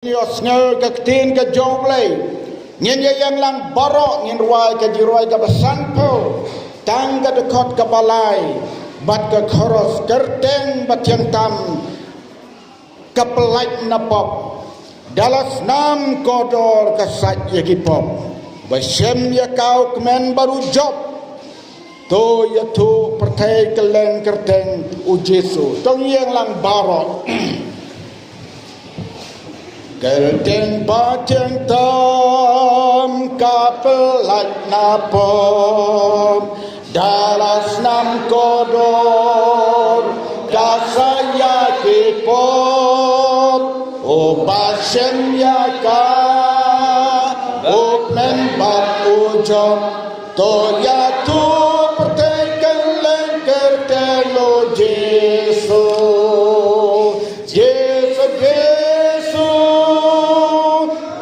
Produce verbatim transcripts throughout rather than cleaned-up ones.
Ïohsngew ka ktien ka jong U Blei. Ngin ïa ïeng lang baroh, ngin rwai ka jingrwai kaba sanphew, tang ka dkhot kaba lai bad ka chorus. Kyrteng ba thiang tam ka pyllait na pop, da la snam kordor ka sait ïa ki pop. Ba shem ïa ka u kmen baroh jop, to ïathuh pyrthei kylleng kyrteng U Jisu. To ngin ïeng lang baroh. Kyrteng ba thiang tam ka pyllait na pop, da la snam kordor ka sait ïa ki pop. Uba shem ïa ka u kmen bad u jop, to ïathuh pyrthei kylleng kyrteng U Jisu. Jisu, Jisu,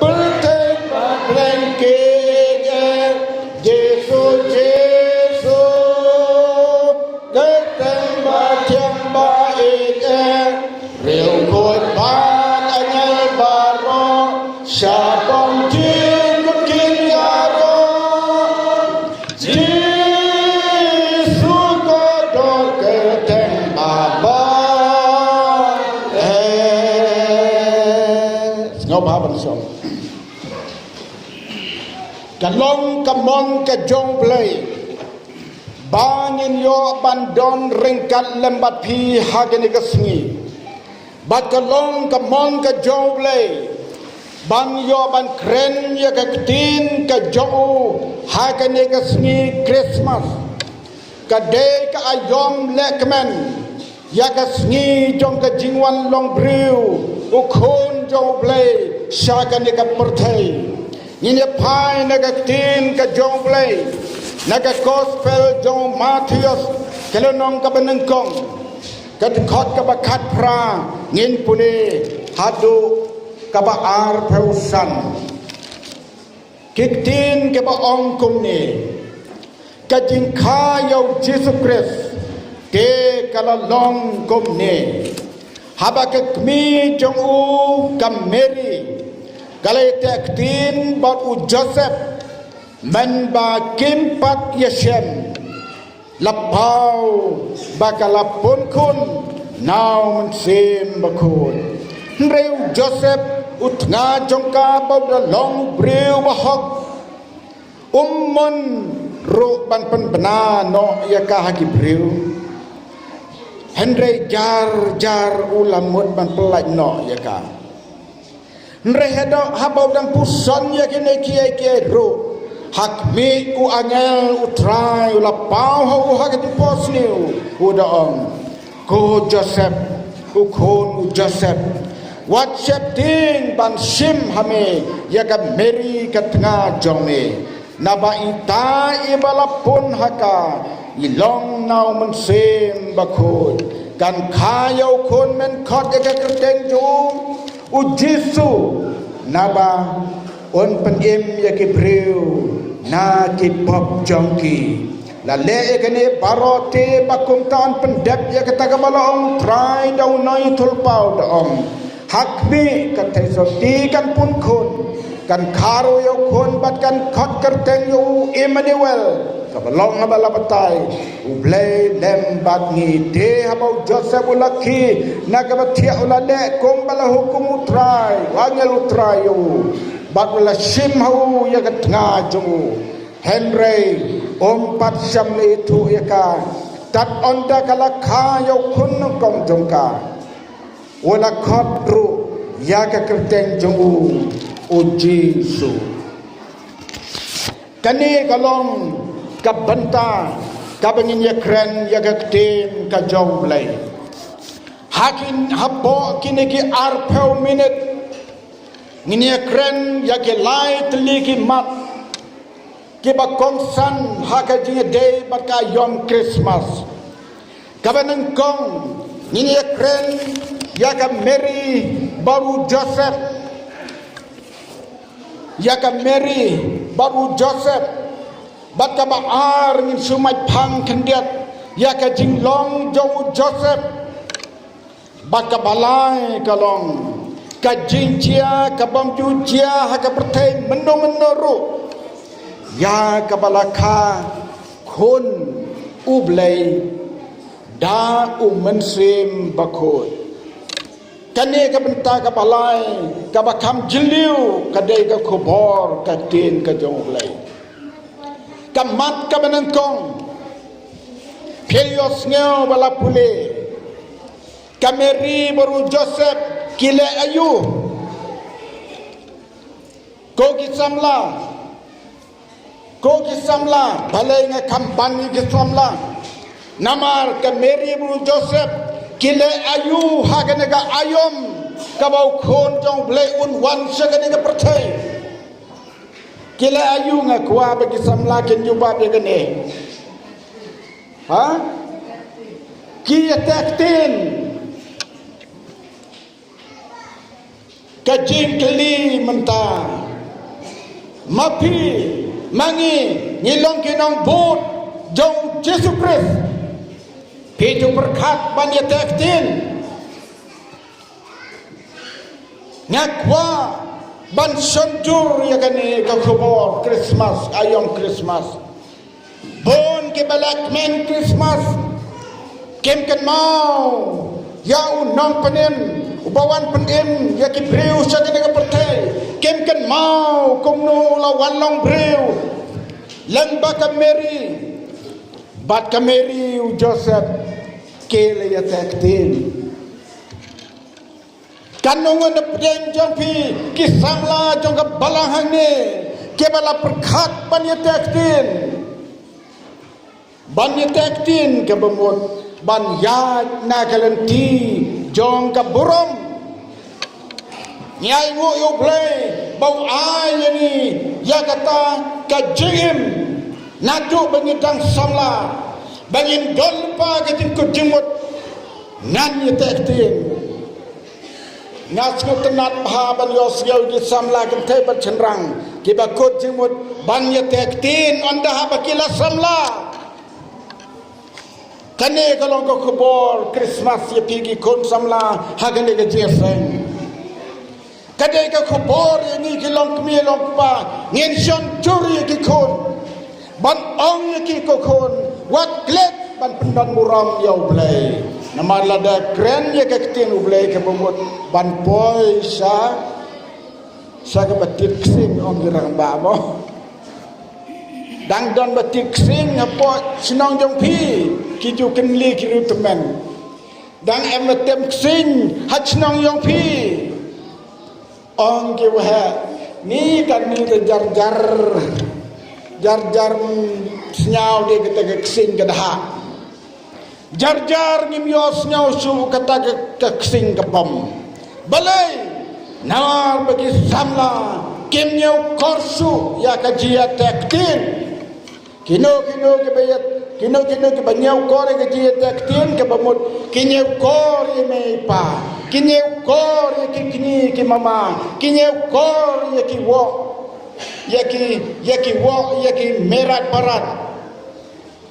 pyrthei ba reng ki ïeit. Jisu, Jisu, kyrteng ba thiang ba ïeit. Riewkhuid bad angel baroh, shaphang jingkut kin ïaroh. Jisu kordor kyrteng ba bha. Eh, sngewbha ban shong. Ka long ka mon ka jong U Blei ba ngin ïoh ban don ryngkat lem bad phi ha kane ka sngi. Bad ka long ka mon ka jong U Blei ban ïoh ban kren ïa ka ktien ka jong u ha kane ka sngi Christmas. Ka dei ka aïom lehkmen ïa ka sngi jong ka jingwan long briew u Khun jong U Blei sha kane ka pyrthei. Ngin ïa phai na ka ktien ka jong U Blei na ka Gospel jong u Mathaios, ka lynnong kaba nyngkong, ka dkhot kaba khatphra, ngin pule haduh kaba arphew san. Ki ktien kiba ong kumne: Ka jingkha ïa U Jisu Khrist te ka la long kumne: Haba ka kmie jong u ka Mary ka la ïateh ktien bad u Joseph, mynba kim pat ïashem, la paw ba ka la pun khun na U Mynsiem Bakhuid. Hynrei u Joseph, u tnga jong ka, ba u da long u briew bahok, um mon ruh ban pynbna noh ïa ka ha ki briew. Hynrei jar jar u la mut ban pyllait noh ïa ka. Hynrei haduh haba u dang puson ïa kine kiei kiei ruh, ha khmih, u angel U Trai u la paw ha u ha ka jingphohsniew, u da ong: Ko Joseph, u khun u Joseph, wat sheptieng ban shim ha me ïa ka Mary ka tnga jong me. Naba ita iba la pun ha ka i long na U Mynsiem Bakhuid. Kan kha ïa u khun men khot ïa ka kyrteng jong u U Jisu, naba un pynim ïa ki briew na ki pop jong ki. La leh ïa kane baroh te ba kumta yn pyndep ïa kata kaba la ong U Trai da u nongïathuhlypa, da ong: Ha khmih, ka theisotti kan pun khun, kan kha ruh ïa u khun bad kan khot kyrteng ïa u Immanuel, kaba long haba la batai: U Blei lem bad ngi. Te haba u Joseph u la khie na kaba thiah, u la leh kumba la hukum U Trai, u angel U Trai ïa u, bad u la shim ha u ïa ka tnga jong u. Hynrei um pat shym la ithuh ïa ka tad ynda ka la kha ïa u khun nyngkong jong ka. U la khot ruh ïa ka kyrteng jong u, U Jisu. Kane ka long ka bynta kaba ngin ïa kren ïa ka ktien ka jong U Blei. Ha kin, hapoh kine ki arphew minit ngin ïa kren ïa ki lai tylli ki mat kiba kongsan ha ka jingïadei bad ka aïom Christmas. Kaba nyngkong, ngin ïa kren ïa ka Mary bad u Joseph. Ïa ka Mary bad u Joseph. Bad kaba ar, ngin shu mait phang khyndiat ïa ka jinglong jong u Joseph. Bad kaba lai ka long ka jingjia ka bym ju jia ha ka pyrthei mynno mynno ruh ïa kaba la kha khun U Blei da U Mynsiem Bakhuid. Kane ka bynta kaba lai kaba kham jylliew ka dei ka khubor ka ktien ka jong U Blei. Ka mat kaba nyngkong, phi ïohsngew ba la pule, ka Mary bad u Joseph ki leh aïu? Ko ki samla, ko ki samla, balei nga kham ban ïa ki samla? Namar ka Mary bad u Joseph ki leh aïu ha kane ka aïom kaba u Khun jong U Blei un wan sha kane ka pyrthei? Ki leh aïu? Nga kwah ba ki samla kin jubab ïa kane. Ha? Ki ïateh ktien. Ka jingkylli mynta, ma phi ma ngi ngi long ki nongbud jong U Jisu Khrist, phi ju pyrkhat ban ïateh ktien? Nga kwah ban shon jur ïa kane ka khubor Christmas, aïom Christmas. Bun kiba la kmen Christmas kim kynmaw ïa u Nongpynim uba wan pynim ïa ki briew sha kane ka pyrthei. Kim kynmaw kumno u la wan long briew. Lem bad ka Mary, bad ka Mary u Joseph ki la ïateh ktien. Katno ngut na pdeng jong phi ki samla jong ka balang hangne kiba la pyrkhat ban ïateh ktien? Ban ïateh ktien kaba mut ban ïaid na ka lynti jong ka burom. Ngi ainguh ïa U Blei ba u ai ïa ngi ïa kata ka jingim naduh ba ngi dang samla, ba ngin don lypa ka jingkut jingmut. Ngan ïateh ktien. Nga sngewtynnat bha ban ïohsngew ïa ki samla kynthei bad shynrang kiba kut jingmut ban ïateh ktien ynda haba ki la samla. Kane ka long ka khubor Christmas ïa phi ki khun samla ha kane ka jingïaseng. Ka dei ka khubor ïa ngi ki longkmie longkpa, ngin shon jur ïa ki khun ban ong ïa ki, ko khun, wat klet ban pyndon burom ïa U Blei. Namar lada kren ïa ka ktien U Blei kaba mut ban poi sha, sha kaba tied ksing, ong ki rangbah mo. Dang don ba tied ksing hapoh shnong jong phi? Ki ju kynli ki riewtymmen. Dang em ba tied ksing ha shnong jong phi? Ong ki, waheh, ni kane te jar jar, jar jar, mm, sngew de kata ka ksing ka dahak. Jar jar ngim ïohsngew shuh kata ka, ka ksing ka bom. Balei? Namar ba ki samla kim ñiewkor shuh ïa ka jingïateh ktien. Kino kino kiba ïa, kino kino kiba ñiewkor ïa ka jingïateh ktien kaba mut ki ñiewkor ïa i mei i pa, ki ñiewkor ïa ki kñi ki mama, ki ñiewkor ïa ki woh, ïa ki, ïa ki woh, ïa ki meirat barat.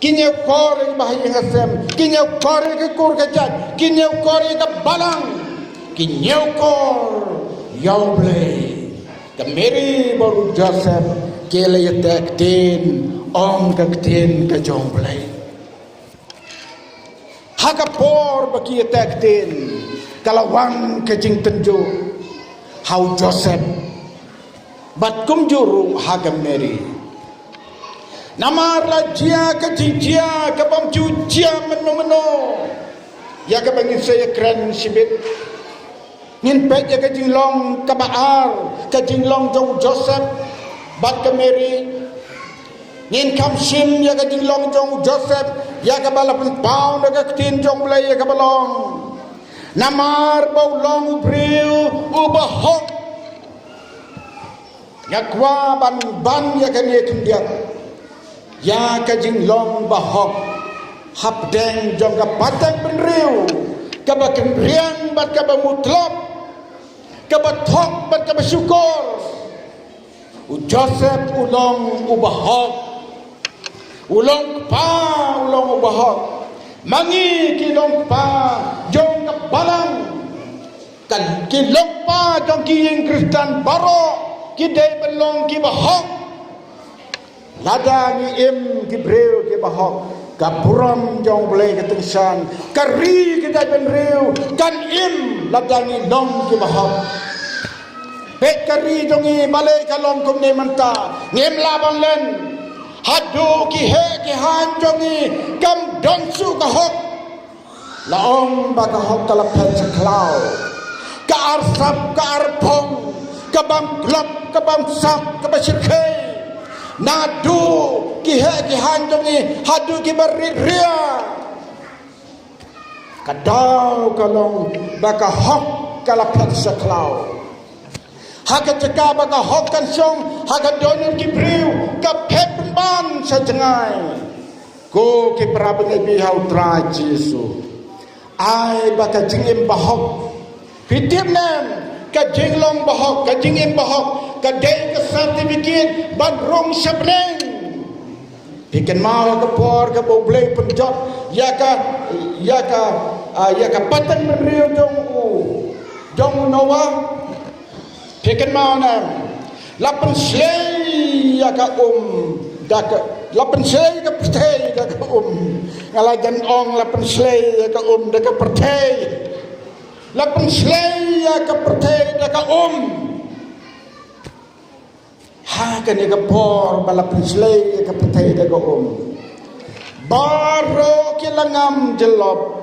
Ki ñiewkor ïa i bahaïing hasem, ki ñiewkor ïa ki kur ka jait, ki ñiewkor ïa ka balang, ki ñiewkor ïa U Blei. Ka Mary bad u Joseph ki la ïateh ktien, ong ka ktien ka jong U Blei. Ha ka por ba ki ïateh ktien, ka la wan ka jingtynjuh ha u Joseph bad kumjuh ruh ha ka Mary. Namar la jia ka jingjia ka bym ju jia mynno mynno ïa kaba ngin sa ïakren shibit. Ngin peit ïa ka jinglong kaba ar, ka jinglong jong u Joseph bad ka Mary. Ngin kham shim ïa ka jinglong jong u Joseph ïa kaba la pynpaw na ka ktien jong U Blei ïa kaba long. Namar ba u long u briew uba hok. Nga kwah ban ban ïa kane khyndiat, ïa ka jinglong bahok hapdeng jong ka pateng bynriew kaba kynriang bad kaba mutlop, kaba thok bad kaba shukor. U Joseph u long uba hok. U long kpa, u long uba hok. Ma ngi ki long kpa jong ka balang. Ki longpa jong ki ïing Khristan baroh ki dei ban long ki bahok. Lada ngi im ki briew ki bahok, ka burom jong U Blei ka tyngsan, ka ri ka jaitbynriew kan im lada ngi long ki bahok. Peit ka ri jong ngi balei ka long kumne mynta, ngim lah ban len. Haduh ki heh ki haiñ jong ngi kam don shuh ka hok. La ong ba ka hok ka la phet sha khlaw. Ka arsap, ka arphong, ka bam klop, ka bam sap, ka ba shyrkhei. Naduh ki heh ki haiñ jong ngi haduh ki ba rit ria. Ka daw ka long ba ka hok ka la phet sha khlaw. Ha ka jaka ba ka hok kan shong, ha ka dohnud ki briew ka phet pynban sha jngai. Ko ki para bangeit ba ha U Trai Jisu, ai ba ka jingim bahok, phi tip ne em, ka jinglong bahok, ka jingim bahok ka dei ka certificate ban rung sha bneng. Phi kynmaw ha ka por kaba U Blei u pynjot ïa ka, ïa ka, ah, ïa ka pateng bynriew jong u, jong u Noah. Phi kynmaw ne em? La pynslei ïa ka um da ka, la pynslei ka pyrthei da ka um. Nga la jan ong la pynslei ïa ka um da ka pyrthei. La pynslei ïa ka pyrthei da ka um. Ha kane ka por ba la pynslei ïa ka pyrthei da ka um, baroh ki la ngam jyllop.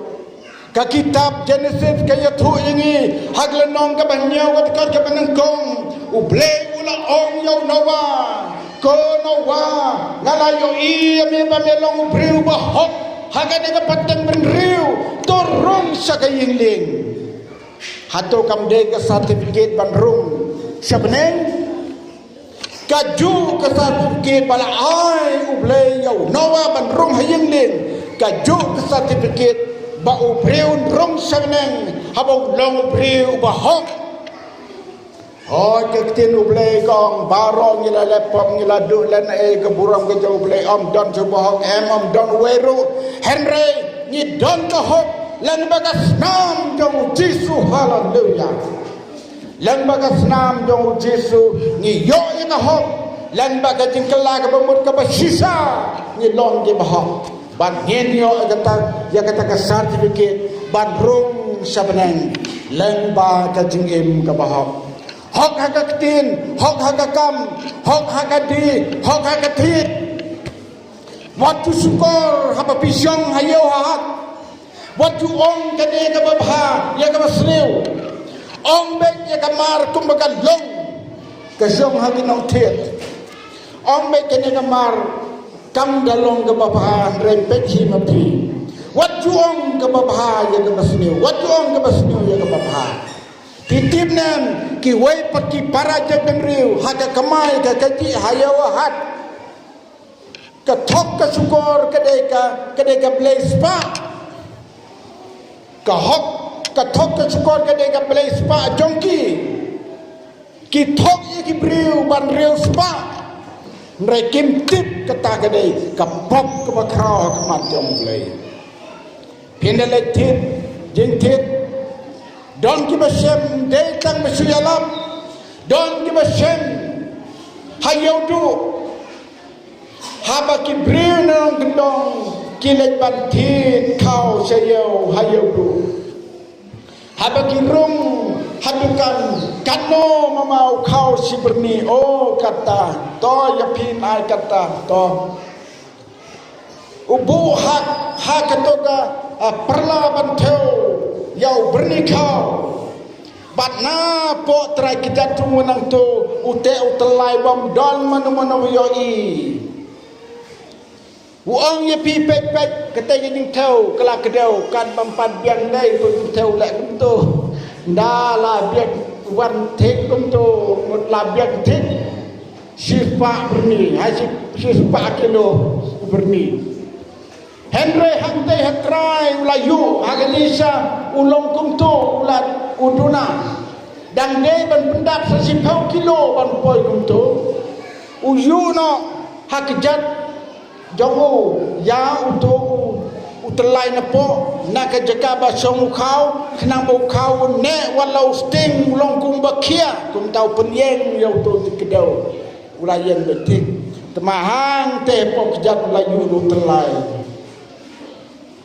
Ka kitab Jenesis ka ïathuh ïa ngi ha ka lynnong kaba hynñiew, ka dkhot kaba nyngkong, U Blei u la ong ïa u Noah, ko Noah, nga la ïohi ïa me ba me long u briew bahok ha kane ka pateng bynriew, to rung sha ka ïing lieng. Hato kam dei ka certificate ban rung sha bneng? Kajuh ka certificate ba la ai U Blei ïa u Noah ban rung ha ïing lieng, kajuh ka certificate ba u briew un rung sha bneng haba u long u briew bahok. Hooid, ka ktien U Blei ka ong baroh ngi la leh pop, ngi la duh lehnohei, ka burom ka jong U Blei ym don shuh bahok, em, ym don uwei ruh. Hynrei ngi don ka hok lyngba ka snam jong U Jisu. Haleluya. Lyngba ka snam jong U Jisu ngi ïoh ïa ka hok. Lyngba ka jingkylla kaba mut kaba shisha ngi long ki bahok. Bad ngin ïoh ïa kata, ïa kata ka certificate ban rung sha bneng lyngba ka jingim kaba hok. Hok ha ka ktien, hok ha ka kam, hok ha ka die, hok ha ka thied. Wat ju shukor haba phi shong ha ïew ha hat. Wat ju ong kane kaba bha ïa kaba sniew. Ong beit ïa ka mar kumba ka long. Ka shong ha ki nongthied. Ong beit kane ka mar kam da long kaba bha, hynrei peit hi ma phi. Wat ju ong kaba bha ïa kaba sniew. Wat ju ong kaba sniew ïa kaba bha. Phi tip ne em, kiwei pat ki para jaitbynriew ha ka kamai ka kajih ha ïew ha hat, ka thok ka shukor ka dei ka, ka dei ka blei spah. Ka hok, ka thok ka shukor ka dei ka blei spah jong ki. Ki thok ïa ki briew ban riewspah. Hynrei kim tip kata ka dei ka pop kaba khraw ha khmat jong U Blei. Phin da leit thied jingthied. Don kiba shem, dei tang ba shu ïalap. Don kiba shem ha ïew duh. Haba ki briew na nongkyndong ki leit ban thied khaw sha ïew ha ïew duh. Haba ki rung ha dukan, katno mama u khaw shi byrni, o kata, to ïa phi ai kata, to. U buh ha, ha kato ka, ah, parla ban thew ïa u byrni khaw. Bad na poh trai kjat jong u nangto, u teh u tyllai bym don mano mano u ïohi. U ong ïa phi, peit peit, kata ka jingthew ka la kdew, kat bym pat biang dei, to jingthew leh kumto. Nda la biang wan thik kumto, mut la biang thik. Shispah byrni, ha shi, shispah kilo byrni. Hynrei hangtei ha trai u la ïuh, ha ka lisa u long kumto, u la u duna. Dang dei ban pyndap sa shiphew kilo ban poi kumto. U ïuh noh ha kjat jong u, ïa uto u, u Tyllai na poh, na ka jaka ba shong u khaw, khnang ba u khaw u neh, wat la u sting u long kum ba khia, kumta u pynïeng ïa uto u dieng kdew. U la ïeng beit thik. Te ma hangta hapoh kjat u la ïuh u tyllai.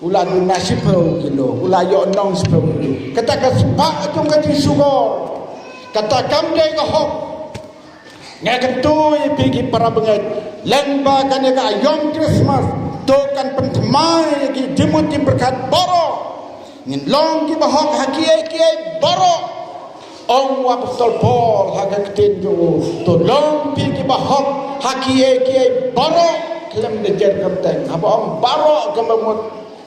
U la duna shiphew kilo, u la ïoh nong shiphew kilo. Kata ka spah jong ka jingsugor. Kata kam dei ka hok. Nga kyntu ïa phi ki para bangeit, lyngba kane ka aïom Christmas, to kan pynthymmai ïa ki jingmut jingpyrkhat baroh. Ngin long ki bahok ha kiei kiei baroh. Ong u Apostol Paul ha ka ktien jong u, to long phi ki bahok ha kiei kiei baroh khlem da jer kyrteng. Haba ong baroh ka mut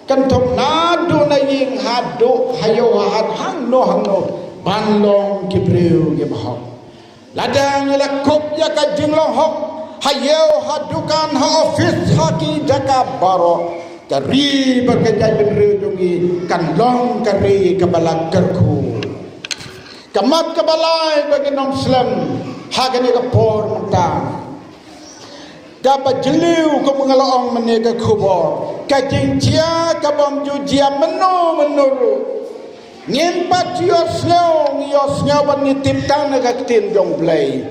kan thok naduh na ïing haduh ha ïew ha hat, hangno hangno ban long ki briew ki bahok. Lada ngi la kup ïa ka jinglong hok ha ïew, ha dukan, ha office, ha ki jaka baroh, ka ri bad ka jaitbynriew jong ngi kan long ka ri kaba la kyrkhu. Ka mat kaba lai ba ngin ym slem ha kane ka por mynta, kaba jylliew, kumba nga la ong mynne ka khubor, ka jingjia kabym ju jia mynno mynno ruh. Ngim pat ïohsngew, ngi ïohsngew bad ngi tip tang na ka ktien jong U Blei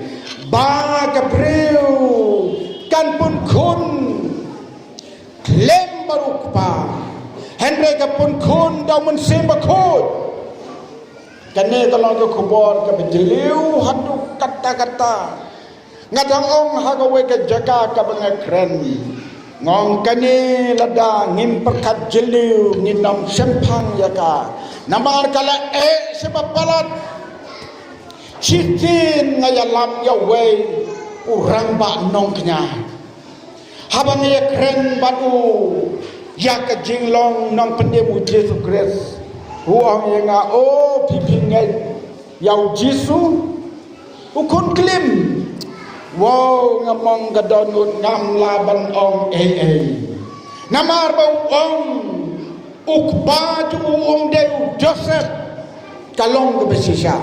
ba ka briew kan pun khun khlem bad u kpa, hynrei ka pun khun da U Mynsiem Bakhuid. Kane ka long ka khubor kaba jylliew haduh katta katta. Nga dang ong ha kawei ka jaka kaba nga kren, nga ong kane lada ngim pyrkhat jylliew ngin ym shemphang ïa ka. Namar ka la eh shibun palat. Shisien nga ïalap ïa uwei u rangbah nongkñia. Haba nga ïakren bad u ïa ka jinglong nongpynim U Jisu Khrist, u ong ïa nga, "O, phi, phi ngeit ïa U Jisu, U Khun Klim?" Wow, nga mong ka dohnud, ngam lah ban ong ei ei. Namar ba u ong u kpa jong u um dei u Joseph, ka long kaba shisha.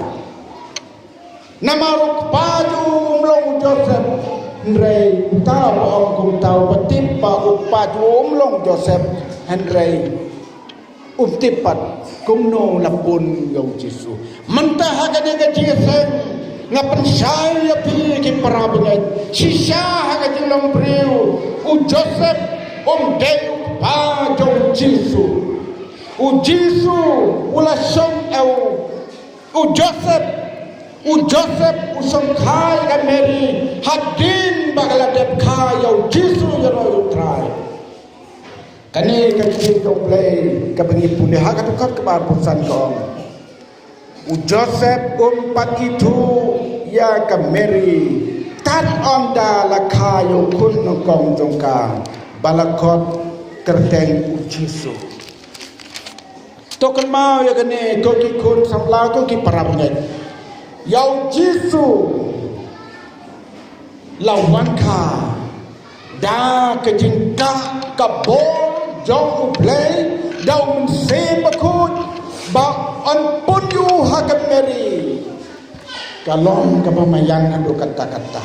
Namar u kpa jong u um long u Joseph, hynrei uta uba ong kumta uba tip ba u kpa jong u um long u Joseph, hynrei um tip pat kumno la pun ïa U Jisu. Mynta ha kane ka jingïaseng nga pynshai ïa phi ki para bangeit, shisha ha ka jinglong briew, u Joseph um dei u kpa jong U Jisu. U Jisu u la shong, eh, u U Joseph, u Joseph u shongkha ïa ka Mary hadien ba ka la dep kha ïa U Jisu ïa u Trai. Kane ka ktien ka U Blei kaba ngi pule ha ka dkhot kaba arphew san ka ong, u Joseph um pat ithuh ïa ka Mary tad ynda la kha ïa u khun nyngkong jong ka, ba la khot kyrteng U Jisu. To kynmaw ïa kane ko ki khun samla, ko ki para bangeit. Ïa U Jisu la wan kha da ka jingkah ka bor jong U Blei da U Mynsiem Bakhuid ba un pun ïa u ha ka Mary. Ka long kaba maïan haduh katta katta.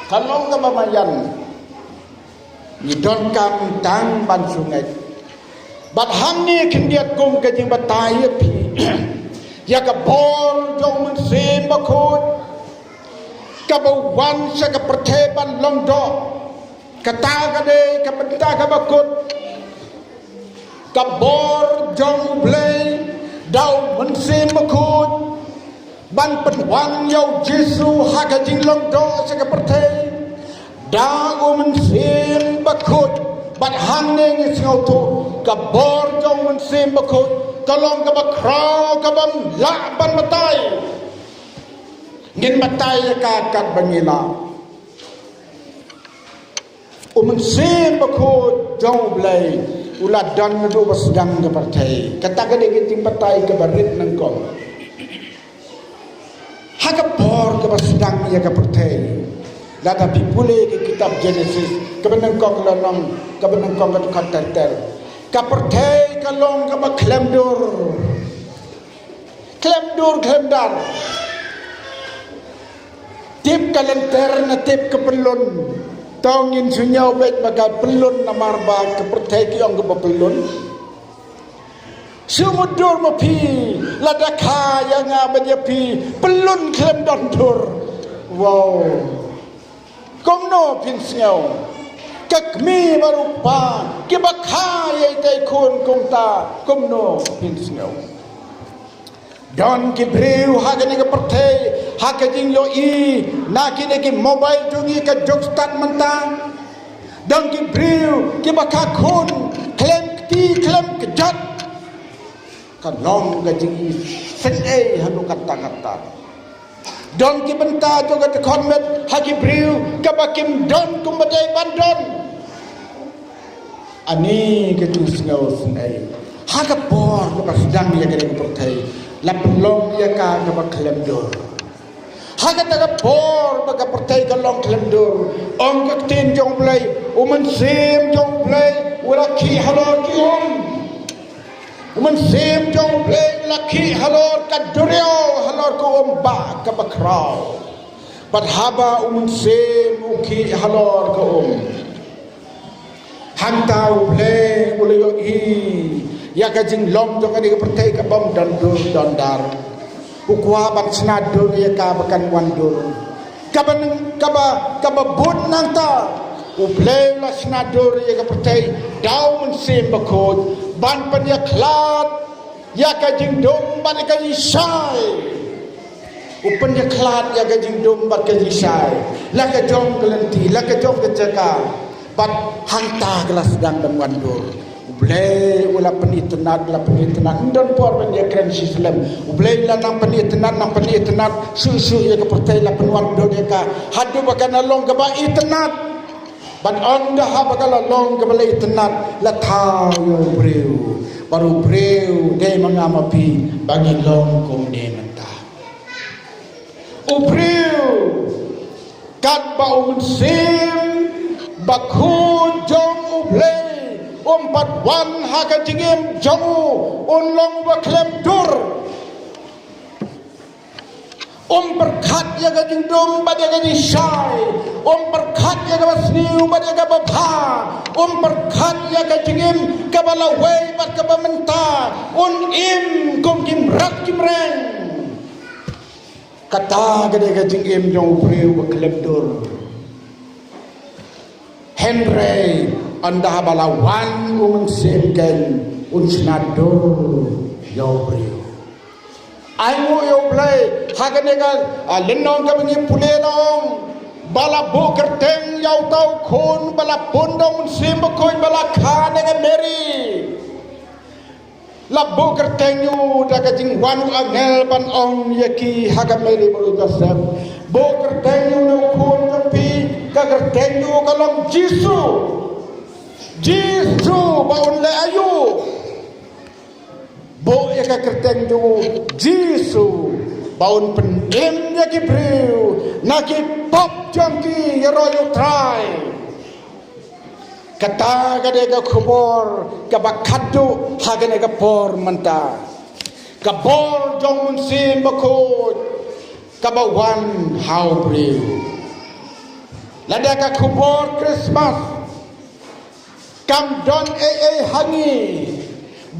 Ka long kaba maïan. Ngi donkam tang ban sngewthuh. Bad hangne khyndiat kum ka jingbatai ïa phi ïa ka bor jong U Mynsiem Bakhuid kaba wan sha ka pyrthei ban long doh. Kata ka dei ka bynta kaba kut. Ka bor jong U Blei da U Mynsiem Bakhuid ban pynwan ïa U Jisu ha ka jinglong doh sha ka pyrthei da U Mynsiem Bakhuid. Bad hangne ngi sngewthuh ka bor jong U Mynsiem Bakhuid ka long kaba khraw, kabym lah ban batai. Ngin batai ïa ka katba ngi lah. U Mynsiem Bakhuid jong U Blei u la don naduh ba sdang ka pyrthei. Kata ka dei ka jingbatai kaba rit nyngkong. Ha ka por kaba sdang ïa ka pyrthei, lada phi pule ka kitab Genesis kaba nyngkong lynnong, kaba nyngkong ka dkhot ter ter, ka pyrthei ka long kaba khlem dur. Khlem dur khlem dar. Tip ka lynter ne tip ka pyllun. Tang ngin shu ñiew beit ba ka pyllun namar ba ka pyrthei ki ong kaba pyllun. Shu mutdur ma phi, lada kha ïa nga bad ïa phi, pyllun khlem don dur. Wow. Kumno phin sngew? Ka kmie bad u kpa kiba kha ïa itei i khun kumta, kumno phin sngew? Don ki briew ha kane ka pyrthei, ha ka jingïohi na kine ki mobile jong ngi ka juk stad mynta. Don ki briew kiba kha khun khlem kti khlem kjat. Ka long ka jingisynei haduh katta katta. Don ki bynta jong ka dkhot met ha ki briew kaba kim don kumba dei ban don. Ani ka jingsngew synei ha ka por kaba sdang ïa kane ka pyrthei, la pynlong ïa ka kaba khlem dur. Ha kata ka por ba ka pyrthei ka long khlem dur, ong ka ktien jong U Blei, u Mynsiem jong U Blei u la khih halor ki um. U Mynsiem jong U Blei u la khih halor ka duriaw, halor ka um ba kaba khraw. Bad haba u Mynsiem u khih halor ka um, hangta U Blei u la ïohi ïa ka jinglong jong kane ka pyrthei ka bym don dur don dar. U kwah ban shna dur ïa ka ba kan wan dur. Kaba, kaba, kaba bun nangta U Blei u la shna dur ïa ka pyrthei da u Mynsiem Bakhuid ban pynïakhlad ïa ka jingdum bad ïa ka jingshai. U pynïakhlad ïa ka jingdum bad ka jingshai, la ka jong ka lynti, la ka jong ka jaka. Bad hangta ka la sdang ban wan dur. U Blei u la pynitynnad, la pynitynnad. Ym don por ban ïakren shisyllem. U Blei u la nang pynitynnad, nang pynitynnad shuh shuh ïa ka pyrthei, la pynwan dur ïa ka haduh ba ka la long kaba itynnad. Bad ynda haba ka la long kaba la itynnad, la thaw ïa u briew. Bad u briew dei ma nga ma phi ba ngin long kumne mynta. U briew, katba u Mynsiem Bakhuid jong U Blei um pat wan ha ka jingim jong u, un long uba khlem dur. Um pyrkhat ïa ka jingdum bad ïa ka jingshai. Um pyrkhat ïa kaba sniew bad ïa kaba bha. Um pyrkhat ïa ka jingim kaba lawei bad kaba mynta. Un im kum ki mrad ki mreng. Kata ka dei ka jingim jong u briew ba khlem dur. Hynrei ynda ba la wan u Mynsiem, kan un shna dur ïa u briew. Ai nguh ïa U Blei, ha kane ka, ah, lynnong kaba ngi pule la ong ba la buh kyrteng ïa uta u khun ba la pun da u Mynsiem Bakhuid ba la kha na ka Mary. La buh kyrteng ïa u da ka jingwan u angel ban ong ïa ki ha ka Mary bad u Joseph. Buh kyrteng ïa u na u khun jong phi, ka kyrteng ïa u ka long Jisu. Jisu ba un leh aïu? Buh ïa ka kyrteng ïa u Jisu ba un pynim ïa ki briew na ki pop jong ki, ïaroh ïa u Trai. Kata ka dei ka khubor kaba khadduh ha kane ka por mynta. Ka bor jong u Mynsiem Bakhuid kaba wan ha u briew. Lada ka khubor Christmas kam don ei ei ha ngi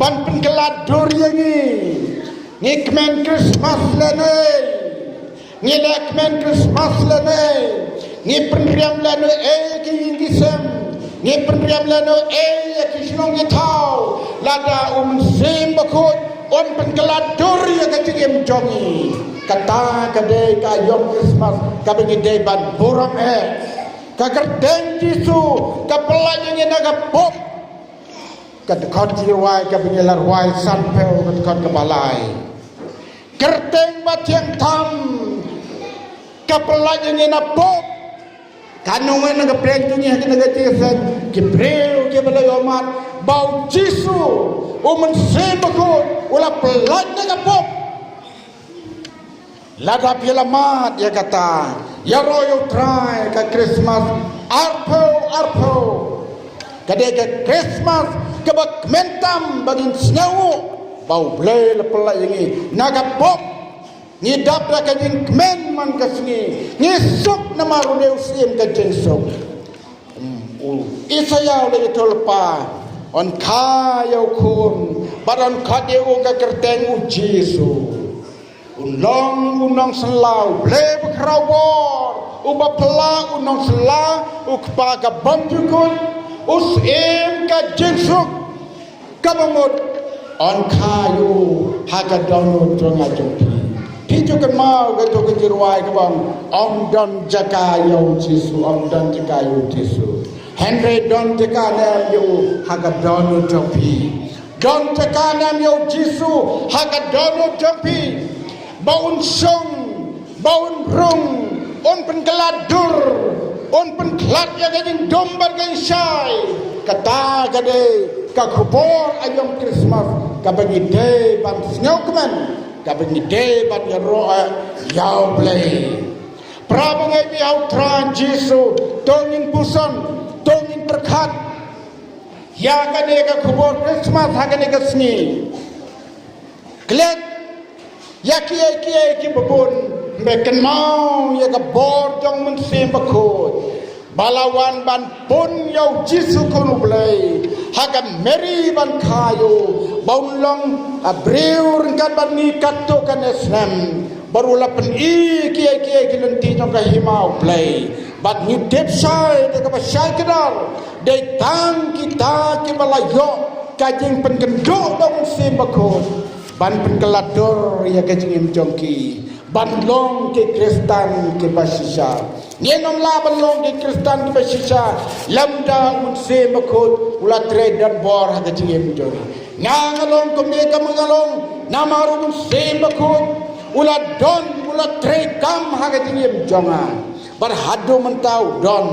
ban pynkylla dur ïa ngi, ngi kmen Christmas lane, ngi leh kmen Christmas lane, ngi pynriam lane ei ki ïing ki sem, ngi pynriam lane ei ki shnong ki thaw, lada u Mynsiem Bakhuid um pynkylla dur ïa ka jingim jong ngi, kata ka dei ka aïom Christmas kaba ngi dei ban burom eh. Ka kyrteng Jisu ka pyllait ïa ngi na ka pop. Ka dkhot jingrwai kaba ngi la rwai sanphew, ka dkhot kaba lai. Kyrteng ba thiang tam ka pyllait ïa ngi na pop. Ka nongwei na ka pyrthei jong ngi ha kane ka jingïaseng, ki briew kiba la ïohmad ba u Jisu, u Mynsiem Bakhuid u la pyllait na ka pop. Lada phi la mad ïa kata, ïaroh ïa u Trai ka Christmas arphew arphew. Ka dei ka Christmas kaba kmen tam ba ngin sngewnguh ba U Blei la pyllait ïa ngi na ka pop. Ngi dap da ka jingkmen man ka sngi, ngi suk namar une u Syiem ka jingsuk. Isaïah u la ïathuh lypa, yn kha ïa u khun bad yn khot ïa u ka kyrteng u Jisu. Un long u nongsynlla u Blei bakhraw bor, u baphylla, u nongsynlla, u kpa ka bymjukut, u syiem ka jingsuk. Kaba mut yn kha ïa u ha ka dohnud jong nga jong phi. Phi ju kynmaw kato ka jingrwai kaba ong, ym don jaka ïa u Jisu, ym don jaka ïa u Jisu. Hynrei don jaka ne em ïa u ha ka dohnud jong phi? Don jaka ne em ïa u Jisu ha ka dohnud jong phi? Ba un shong, ba un rung, un pynkhlad dur, un pynkhlad ïa ka jingdum bad ka jingshai. Kata ka dei ka khubor aïom Krismas kaba ngi dei ban sngewkmen, kaba ngi dei ban ïaroh ïa U Blei. Para bangeit ba ïeit ha U Trai Jisu, to ngin puson, to ngin pyrkhat ïa kane ka khubor Krismas ha kane ka sngi. Klet ïa kiei kiei kiba bun, hynrei kynmaw ïa ka bor jong U Mynsiem Bakhuid ba la wan ban pun ïa U Jisu Khun U Blei ha ka Meri ban kha ïa u ba un long, a, briew ryngkat bad ngi katto katne snem. Bad u la pyni kiei kiei ki lynti jong ka hima U Blei. Bad ngi tip shai da kaba shai kdar, dei tang kita kiba la ïoh ka jingpynkynduh da U Mynsiem Bakhuid ban pynkhlad dur ïa ka jingim jong ki, ban long ki Khristan kiba shisha. Ngin ym lah ban long ki Khristan kiba shisha lymda U Mynsiem Bakhuid u la trei donbor ha ka jingim jong ngi. Nga nga long kumne kumba nga long namar U Mynsiem Bakhuid u la don, u la trei kam ha ka jingim jong nga. Bad haduh mynta u don.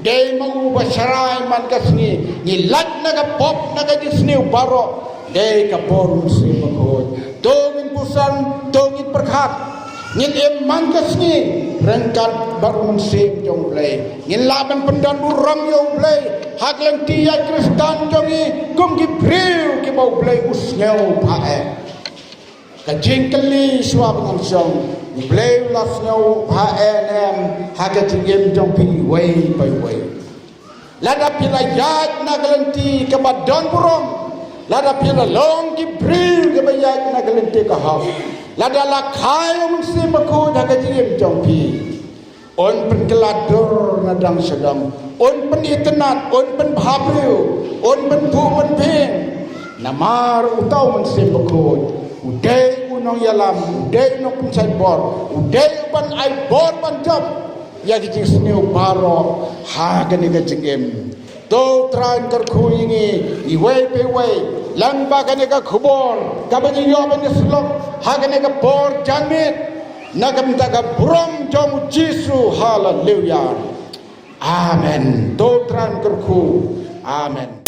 Dei ma u ba sharai man ka sngi, ngi lait na ka pop na ka jingsniew baroh. Dei ka bor U Mynsiem Bakhuid. To ngin puson, to ngin pyrkhat. Ngin im man ka sngi ryngkat bad U Mynsiem jong U Blei. Ngin lah ban pyndonburom ïa U Blei ha ka lynti ïaid Khristan jong ngi kum ki briew kiba U Blei u sngewbha eh. Ka jingkylli shuwa ba ngan shong, U Blei u la sngewbha eh ne em ha ka jingim jong phi iwei pa iwei? Lada phi la ïaid na ka lynti kaba donburom, lada phi la long ki briew kiba ïaid na ka lynti ka hok, lada la kha ïa U Mynsiem Bakhuid ha ka jingim jong phi, un pynkhlad dur na dang sha dang, un pynitynnad, un pynbha briew, un pynbuh pynphieng. Namar uta U Mynsiem Bakhuid u dei u nongïalam, u dei u nongpynshait bor, u dei u ban ai bor ban jop ïa ki jingsniew baroh ha kane ka jingim. To U Trai un kyrkhu ïa ngi iwei pa iwei lyngba kane ka khubor kaba ngi ïoh ban ïasyllok ha kane ka por janmiet, na ka bynta ka burom jong U Jisu. Haleluya. Amen. To U Trai un kyrkhu. Amen.